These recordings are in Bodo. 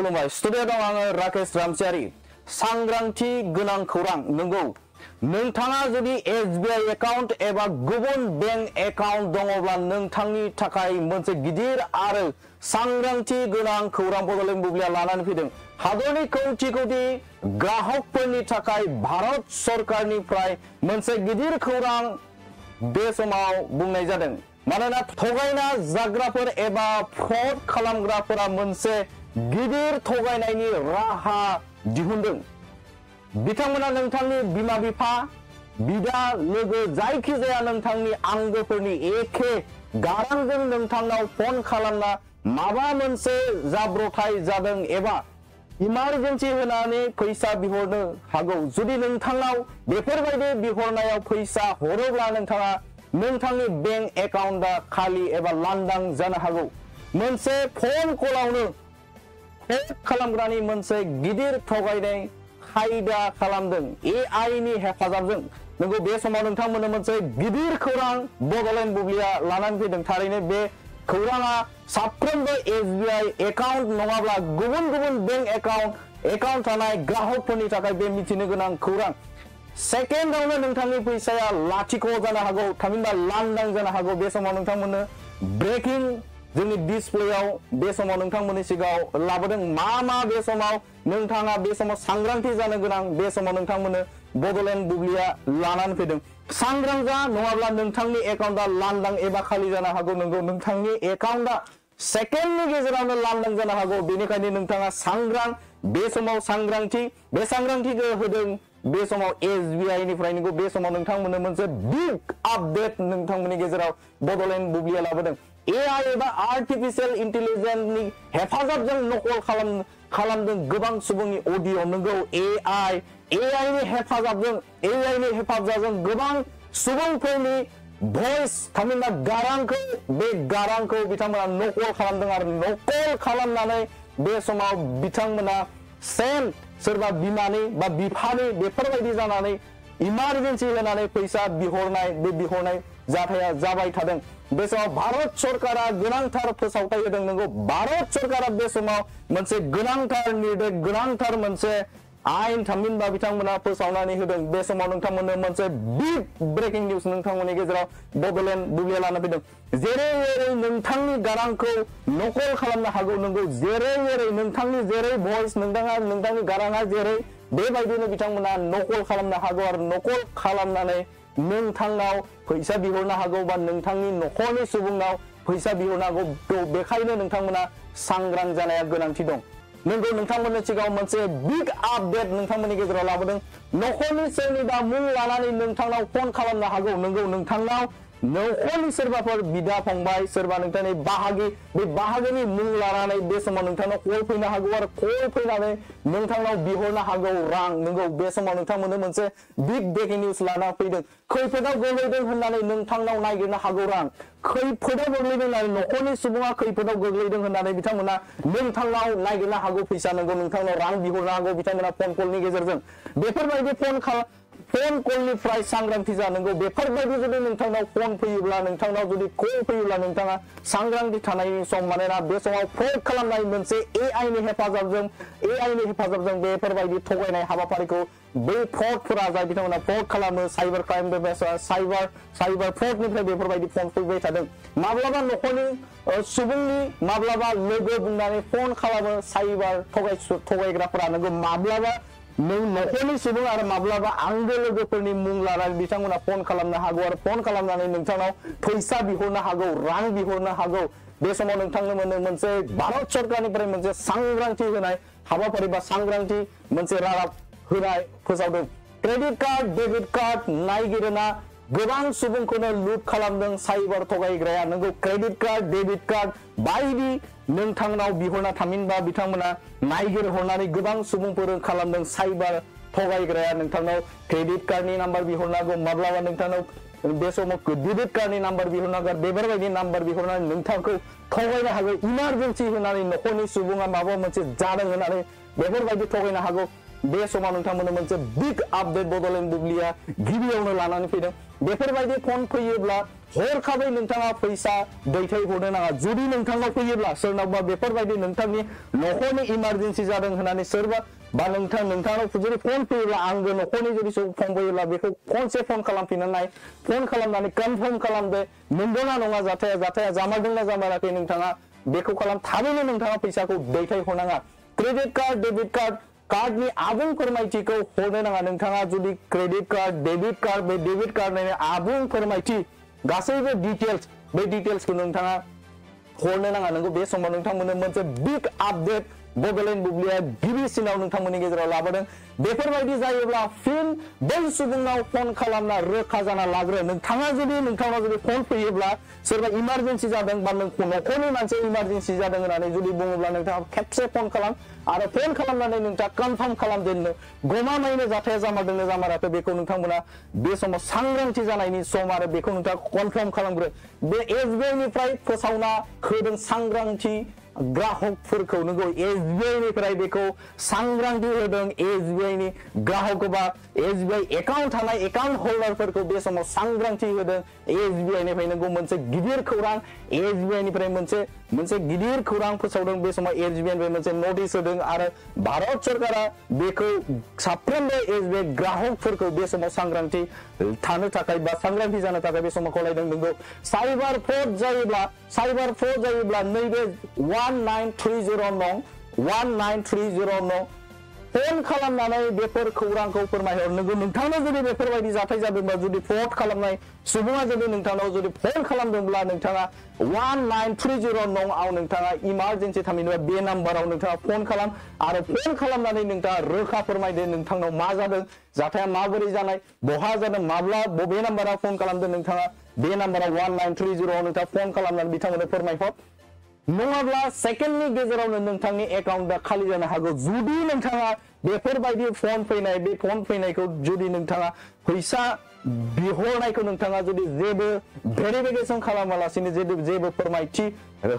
खुलुमबाय स्टुडियो दं आङो राकेश रामसियारि सांग्रांथि गोनां खौरां नंगौ नोंथाङा जुदि एसबीआई एकाउन्ट एबा गुबुन बेंक एकाउन्ट दङब्ला नोंथांनि थाखाय मोनसे गिदिर आरो सांग्रांथि गोनां खौरां बड'लेण्ड बुब्लिया लानानै फैदों हादरनि कौटि कौटि ग्राहकफोरनि थाखाय भारत सरकारनिफ्राय मोनसे गिदिर खौरां बे समाव बुंनाय जादों मानोना थगायना जाग्राफोर एबा फ्रड खालामग्राफोरा मोनसे गिदिर थगायनायनि राहा दिहुनदों बिथांमोना नोंथांनि बिमा बिफा बिदा लोगो जायखिजाया नोंथांनि आंगोफोरनि एखे गारांजों नोंथांनाव फन खालामना माबा मोनसे जाब्रथाय जादों एबा इमारजेन्सि होनानै फैसा बिहरनो हागौ जुदि नोंथांनाव बेफोरबायदि बिहरनायाव फैसा हरोब्ला नोंथाङा नोंथांनि बेंक एकाउन्टआ खालि एबा लांदां जानो हागौ मोनसे फन कलावनो फ्रड खालामग्रानि मोनसे गिदिर थगायनाय खायदा खालामदों एआई नि हेफाजाबजों नंगौ बे समाव नोंथांमोननो मोनसे गिदिर खौरां बड'लेण्ड बुब्लिया लानानै फैदों थारैनो बे खौराङा साफ्रोमबो एसबीआई एकाउन्ट नङाब्ला गुबुन गुबुन बेंक एकाउन्ट थानाय ग्राहकफोरनि थाखाय बे मिथिनो गोनां खौरां सेकेन्डआवनो नोंथांनि फैसाया लाथिख' जानो हागौ थामहिनबा लांदां जानो हागौ बे समाव नोंथांमोननो ब्रेकिं जोंनि डिसप्लेआव बे समाव नोंथांमोननि सिगाङाव लाबोदों मा बे समाव नोंथाङा बे समाव सांग्रांथि जानो गोनां बे समाव नोंथांमोननो बड'लेण्ड बुब्लिया लानानै फैदों सांग्रां जा नङाब्ला नोंथांनि एकाउन्टआ लांदां एबा खालि जानो हागौ नंगौ नोंथांनि एकाउन्टआ सेकेन्डनि गेजेरावनो लांदां जानो हागौ बेनिखायनो नोंथाङा सांग्रां बे समाव सांग्रांथि बे सांग्रांथिखौ होदों बे समाव एसबीआई निफ्राय नंगौ बे समाव नोंथांमोननो मोनसे बिग आपडेट नोंथांमोननि गेजेराव बड'लेण्ड बुब्लिया लाबोदों एआई एबा आर्टिफिशियेल इन्टेलिजेन्सनि हेफाजाबजों नकल खालामदों गोबां सुबुंनि अडिअ नंगौ एआई नि हेफाजाबजों गोबां सुबुंफोरनि भइस थामहिनबा गारांखौ बिथांमोना नकल खालामदों आरो नकल खालामनानै बे समाव बिथांमोना सेम सोरबा बिमानि बा बिफानि बेफोरबायदि जानानै इमारजेन्सि होनानै फैसा बिहरनाय जाथाया जाबाय थादों बे समाव भारत सरकारा गोनांथार फोसावथाय होदों नंगौ भारत सरकारा बे समाव मोनसे गोनांथार निर्देश गोनांथार मोनसे आयेन थामहिनबा बिथांमोना फोसावनानै होदों बे समाव नोंथांमोननो मोनसे बिग ब्रेकिं निउस नोंथांमोननि गेजेराव बड'लेण्ड बुब्लिया लाना फैदों जेरै नोंथांनि गारांखौ नकल खालामनो हागौ नंगौ जेरै नोंथांनि जेरै भइस नोंथांनि गाराङा जेरै बेबायदिनो बिथांमोना नकल खालामनो हागौ आरो नकल खालामनानै नोंथांनाव फैसा बिहरनो हागौ बा नोंथांनि नखरनि सुबुंनाव फैसा बिहरनो हागौ बेखायनो नोंथांमोना सांग्रां जानाया गोनांथि दं नंगौ नोंथांमोननि सिगाङाव मोनसे बिग आपडेट नोंथांमोननि गेजेराव लाबोदों नखरनि सोरनिबा मुं लानानै नोंथांनाव फन खालामनो हागौ नंगौ नोंथांनाव नखरनि सोरबाफोर बिदा फंबाय सोरबा नोंथांनि बाहागि बे बाहागिनि मुं लानानै बे समाव नोंथांनाव कल फैनो हागौ आरो कल फैनानै नोंथांनाव बिहरनो हागौ रां नंगौ बे समाव नोंथांमोननो मोनसे बिग ब्रेकिं निउस लाना फैदों खैफोदाव गोग्लैदों होननानै नोंथांनाव नागिरनो हागौ रां खैफोदाव गोग्लैदों होननानै नखरनि सुबुङा खैफोदाव गोग्लैदों होननानै बिथांमोना नोंथांनाव नागिरनो हागौ फैसा नंगौ नोंथांनाव रां बिहरनो हागौ बिथांमोना फन कलनि गेजेरजों बेफोरबायदि फन कलनिफ्राय सांग्रांथि जानांगौ बेफोरबायदि जुदि नोंथांनाव फन फैयोब्ला नोंथांनाव जुदि कल फैयोब्ला नोंथाङा सांग्रांथि थानायनि सम मानोना बे समाव फ्रड खालामनाय मोनसे एआई नि हेफाजाबजों बेफोरबायदि थगायनाय हाबाफारिखौ बै फ्रडफोरा जाय बिथांमोना फ्रड खालामो साइबार क्राइम साइबार फ्रडनिफ्राय बेफोरबायदि फन फैबाय थादों माब्लाबा नखरनि सुबुंनि माब्लाबा लोगो बुंनानै फन खालामो साइबार थगायग्राफोरा नोंगौ माब्लाबा नखरनि सुबुं आरो माब्लाबा आंगो लोगोफोरनि मुं लानानै बिथांमोना फन खालामनो हागौ आरो फन खालामनानै नोंथांनाव फैसा बिहरनो हागौ रां बिहरनो हागौ बे समाव नोंथांनो मोनसे भारत सरकारनिफ्राय मोनसे सांग्रांथि होनाय हाबाफारि बा सांग्रांथि मोनसे रादाब होनाय फोसावदों क्रेडिट कार्ड डेबिट कार्ड नायगिरना गोबां सुबुंखौनो लुट खालामदों साइबार थगायग्राया नंगौ क्रेडिट कार्ड डेबिट कार्ड बायदि नोंथांनाव बिहरना थामहिनबा बिथांमोना नायगिर हरनानै गोबां सुबुंफोर खालामदों साइबार थगायग्राया नोंथांनाव क्रेडिट कार्डनि नाम्बार बिहरनांगौ माब्लाबा नोंथांनाव बे समाव डेबिट कार्डनि नाम्बार बिहरनांगौ बेफोरबायदि नाम्बार बिहरनानै नोंथांखौ थगायनो हागौ इमारजेन्सि होनानै नखरनि सुबुङा माबा मोनसे जादों होननानै बेफोरबायदि थगायनो हागौ बे समाव नोंथांमोननो मोनसे बिग आपडेट बड'लेण्ड बुब्लिया गिबियावनो लानानै फैदों बेफोरबायदि फन फैयोब्ला हरखाबै नोंथाङा फैसा दैथायहरनो नाङा जुदि नोंथांनाव फैयोब्ला सोरनावबा बेफोरबायदि नोंथांनि न'खरनि इमारजेन्सि जादों होननानै सोरबा बा नोंथांनाव जुदि फन फैयोब्ला आंबो न'खरनि जुदि फन फैयोब्ला बेखौ खनसे फन खालामफिननाय फन खालामनानै कनफार्म खालामदो नंगौना नङा जाथाया जामारदोंना जामाराखै नोंथाङा बेखौ खालाम थाबैनो नोंथाङा फैसाखौ दैथायहरनाङा क्रेडिट कार्ड डेबिट कार्डनि आबुं फोरमायथिखौ हरनो नाङा नोंथाङा जुदि क्रेडिट कार्ड डेबिट कार्ड बे डेबिट कार्डनि आबुं फोरमायथि गासैबो डिटेल्स बे डिटेल्सखौ नोंथाङा हरनो नाङा नंगौ बे समाव नोंथांमोननो मोनसे बिग आपडेट बड'लेण्ड बुब्लिया गिबिसिनाव नोंथांमोननि गेजेराव लाबोदों बेफोरबायदि जायोब्ला फिन बै सुबुंनाव फन खालामना रोखा जाना लाग्रो नोंथांनाव जुदि फन फैयोब्ला सोरबा इमारजेन्सि जादों बा न'खरनि मानसि इमारजेन्सि जादों होननानै जुदि बुङोब्ला नोंथाङा खेबसे फन खालाम आरो फन खालामनानै नोंथाङा कनफार्म खालामदोंनो गमामायैनो जाथाया जामारदोंना जामाराखै बेखौ नोंथांमोना बे समाव सांग्रांथि जानायनि सम आरो बेखौ नोंथाङा कनफार्म खालामग्रो बे SBI निफ्राय फोसावना होदों सांग्रांथि ग्राहकफोरखौ नंगौ SBI निफ्राय बेखौ सांग्रांथि होदों SBI नि ग्राहक बा SBI एकाउन्ट थानाय एकाउन्ट हल्डारफोरखौ बे समाव सांग्रांथि होदों SBI निफ्राय नंगौ मोनसे गिदिर खौरां SBI निफ्राय मोनसे गिदिर खौरां फोसावदों बे समाव SBI निफ्राय मोनसे नोटिस होदों आरो भारत सरकारा बेखौ साफ्रोमबो SBI ग्राहकफोरखौ बे समाव सांग्रांथि थानो थाखाय बा सांग्रांथि जानो थाखाय बे समाव खावलायदों नंगौ साइबार फ्रड जायोब्ला नैबे 1930 नं 1930 नं फन खालामनानै बेफोर खौरांखौ फोरमायहर नंगौ नोंथांनाव जुदि बेफोरबायदि जाथाय जादोंबा जुदि फ्रड खालामनाय सुबुङा जुदि नोंथांनाव जुदि फन खालामदोंब्ला नोंथाङा 1930 नं आव नोंथाङा इमारजेन्सि थामहिनबा बे नाम्बाराव नोंथाङा फन खालाम आरो फन खालामनानै नोंथाङा रोखा फोरमायदो नोंथांनाव मा जादों जाथाया माबोरै जानाय बहा जादों माब्ला बबे नाम्बाराव फन खालामदों नोंथाङा बे नाम्बाराव 1930 आव नोंथाङा फन खालामनानै बिथांमोननो फोरमायहर नङाब्ला सेकेन्डनि गेजेरावनो नोंथांनि एकाउन्टआ खालि जानो हागौ जुदि नोंथाङा बेफोरबायदि फन फैनाय बे फन फैनायखौ जुदि नोंथाङा फैसा बिहरनायखौ नोंथाङा जुदि जेबो भेरिफिकेसन खालामालासिनो जेबो फोरमायथि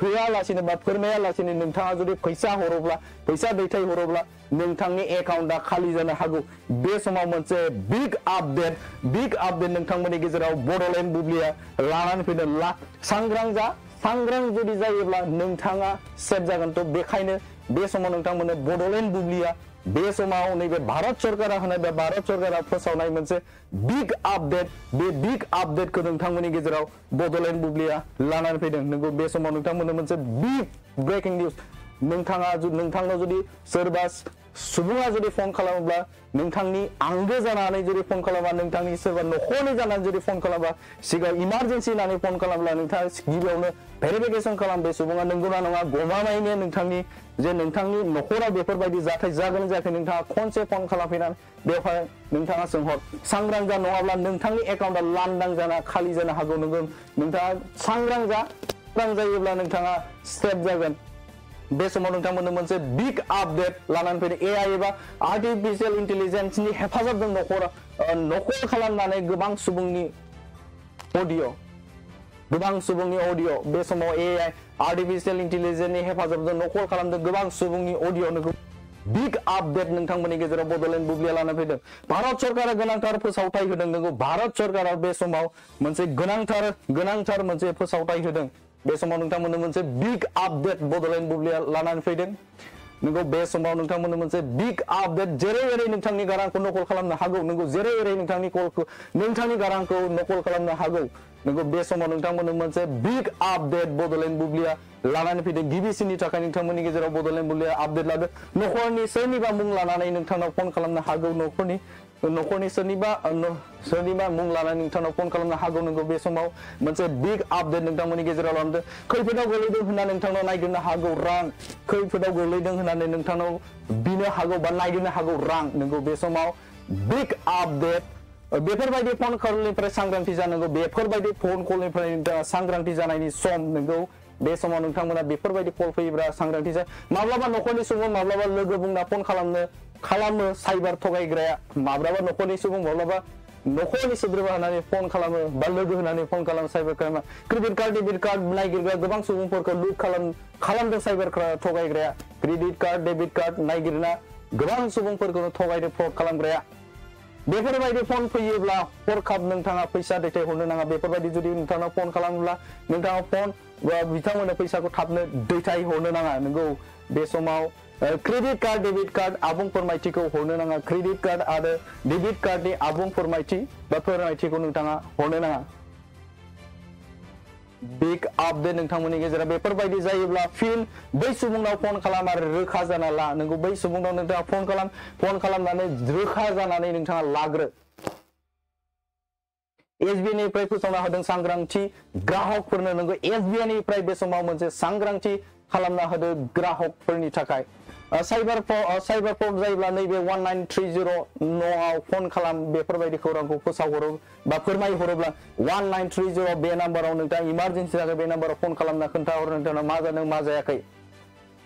होआलासिनो बा फोरमायालासिनो नोंथाङा जुदि फैसा दैथायहरोब्ला नोंथांनि एकाउन्टआ खालि जानो हागौ बे समाव मोनसे बिग आपडेट नोंथांमोननि गेजेराव बड'लेण्ड बुब्लिया लानानै फैदों सांग्रां जुदि जायोब्ला नोंथाङा सेफ जागोन थ' बेखायनो बे समाव नोंथांमोननो बड'लेण्ड बुब्लिया बे समाव नैबे भारत सरकारा होनाय बे भारत सरकारा फोसावनाय मोनसे बिग आपडेट बे बिग आपडेटखौ नोंथांमोननि गेजेराव बड'लेण्ड बुब्लिया लानानै फैदों नंगौ बे समाव नोंथांमोननो मोनसे बिग ब्रेकिं निउज नोंथांनाव जुदि सोरबा सुबुङा जुदि फन खालामोब्ला नोंथांनि आंगो जानानै जुदि फन खालामा नोंथांनि सोरबा न'खरनि जानानै जुदि फन खालामा सिगां इमारजेन्सि होननानै फन खालामब्ला नोंथाङा गिबियावनो भेरिफिकेसन खालाम बे सुबुङा नंगौना नङा गमामायैनो नोंथांनि न'खराव बेफोरबायदि जाथाय जागोन जायाखै नोंथाङा खनसे फन खालामफैनानै बेवहाय नोंथाङा सोंहर सांग्रां जा नङाब्ला नोंथांनि एकाउन्टआ लांदां जाना खालि जानो हागौ नंगौ नोंथाङा सांग्रां जायोब्ला नोंथाङा सेफ जागोन बे समाव नोंथांमोननो मोनसे बिग आपडेट लानानै फैदों AI एबा आर्टिफिशियेल इन्टेलिजेन्सनि हेफाजाबजों नखल खालामनानै गोबां सुबुंनि अडिअ बे समाव AI आर्टिफिशियल इन्टेलिजेन्सनि हेफाजाबजों नकल खालामदों गोबां सुबुंनि अडिअ बिग आपडेट नोंथांमोननि गेजेराव बड'लेण्ड बुब्लिया लाना फैदों भारत सरकारा गोनांथार फोसावथाय होदों नंगौ भारत सरकारा बे समाव मोनसे गोनांथार मोनसे फोसावथाय होदों बे समाव नोंथांमोननो मोनसे बिग आपडेट बड'लेण्ड बुब्लिया लानानै फैदों नंगौ बे समाव नोंथांमोननो मोनसे बिग आपडेट जेरै नोंथांनि गारांखौ नकल खालामनो हागौ नंगौ जेरै नोंथांनि गारांखौ नकल खालामनो हागौ नंगौ बे समाव नोंथांमोननो मोनसे बिग आपडेट बड'लेण्ड बुब्लिया लानानै फैदों गिबिसिननि थाखाय नोंथांमोननि गेजेराव बड'लेण्ड बुब्लिया आपडेट लादों न'खरनि सोरनिबा मुं लानानै नोंथांनाव फन खालामनो हागौ न'खरनि सोरनिबा मुं लानानै नोंथांनाव फन खालामनो हागौ नंगौ बे समाव मोनसे बिग आपडेट नोंथांमोननि गेजेराव लाबोदों खैफोदाव गोलैदों होनना नोंथांनाव नायगिरनो हागौ रां खैफोदाव गोलैदों होननानै नोंथांनाव बिनो हागौ बा नायगिरनो हागौ रां नंगौ बे समाव बिग आपडेट बेफोरबायदि फन कलनिफ्राय सांग्रांथि जानांगौ बेफोरबायदि फन कलनिफ्राय सांग्रांथि जानायनि सम नंगौ बे समाव नोंथांमोना बेफोरबायदि कल फैयोब्ला सांग्रांथि जा माब्लाबा न'खरनि सुबुं माब्लाबा लोगो बुंना फन खालामो साइबार थगायग्राया माब्लाबा न'खरनि सुबुं माब्लाबा न'खरनि सोद्रोमा होनानै फन खालामो बा लोगो होनानै फन खालामो साइबार क्राइमा क्रेडिट कार्ड डेबिट कार्ड नायगिरग्रा गोबां सुबुंफोरखौ लुट खालामदों साइबार थगायग्राया क्रेडिट कार्ड डेबिट कार्ड नायगिरना गोबां सुबुंफोरखौनो थगायदों फ्रड खालामग्राया बेफोरबायदि फन फैयोब्ला हरखाब नोंथाङा फैसा दैथायहरनो नाङा बेफोरबायदि जुदि नोंथाङा फन खालामोब्ला नोंथाङा फन बिथांमोननो फैसाखौ थाबनो दैथायहरनो नाङा नंगौ बे समाव क्रेडिट कार्ड डेबिट कार्ड आबुं फोरमायथिखौ हरनो नाङा क्रेडिट कार्ड आरो डेबिट कार्डनि आबुं फोरमायथि बा फोरमायथिखौ नोंथाङा हरनो नाङा बिग आपडेट नोंथांमोननि गेजेराव बेफोरबायदि जायोब्ला फिन बै सुबुंनाव फन खालाम आरो रोखा जाना ला नंगौ बै सुबुंनाव नोंथाङा फन खालामनानै रोखा जानानै नोंथाङा लाग्रो SBI निफ्राय फोसावना होदों सांग्रांथि ग्राहकफोरनो नंगौ SBI निफ्राय बे समाव मोनसे सांग्रांथि खालामना होदों ग्राहकफोरनि थाखाय साइबार फ्रड जायोब्ला नैबे 1930 न'आव फन खालाम बेफोरबायदि खौरांखौ फोसावहरो बा फोरमायहरोब्ला 1930 बे नाम्बाराव नोंथाङा इमारजेन्सि थाखाय बे नाम्बाराव फन खालामना खोन्थाहर नोंथाङा मा जादों मा जायाखै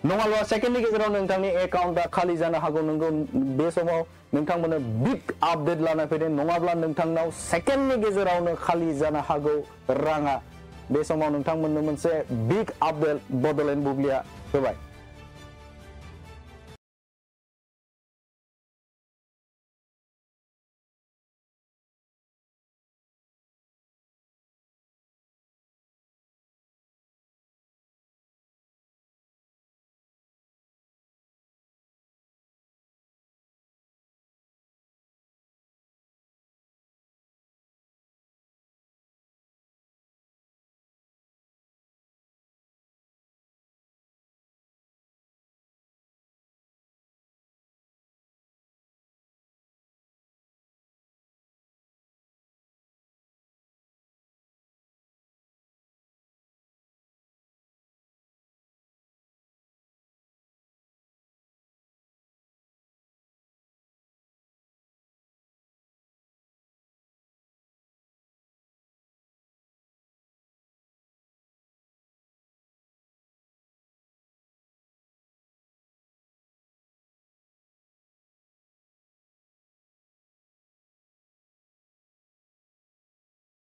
नङाब्ला सेकेन्डनि गेजेराव नोंथांनि एकाउन्टआ खालि जानो हागौ नंगौ बे समाव नोंथांमोननो बिग आपडेट लाना फैदों नङाब्ला नोंथांनाव सेकेन्डनि गेजेरावनो खालि जानो हागौ राङा बे समाव नोंथांमोननो मोनसे बिग आपडेट बड'लेण्ड बुब्लिया होबाय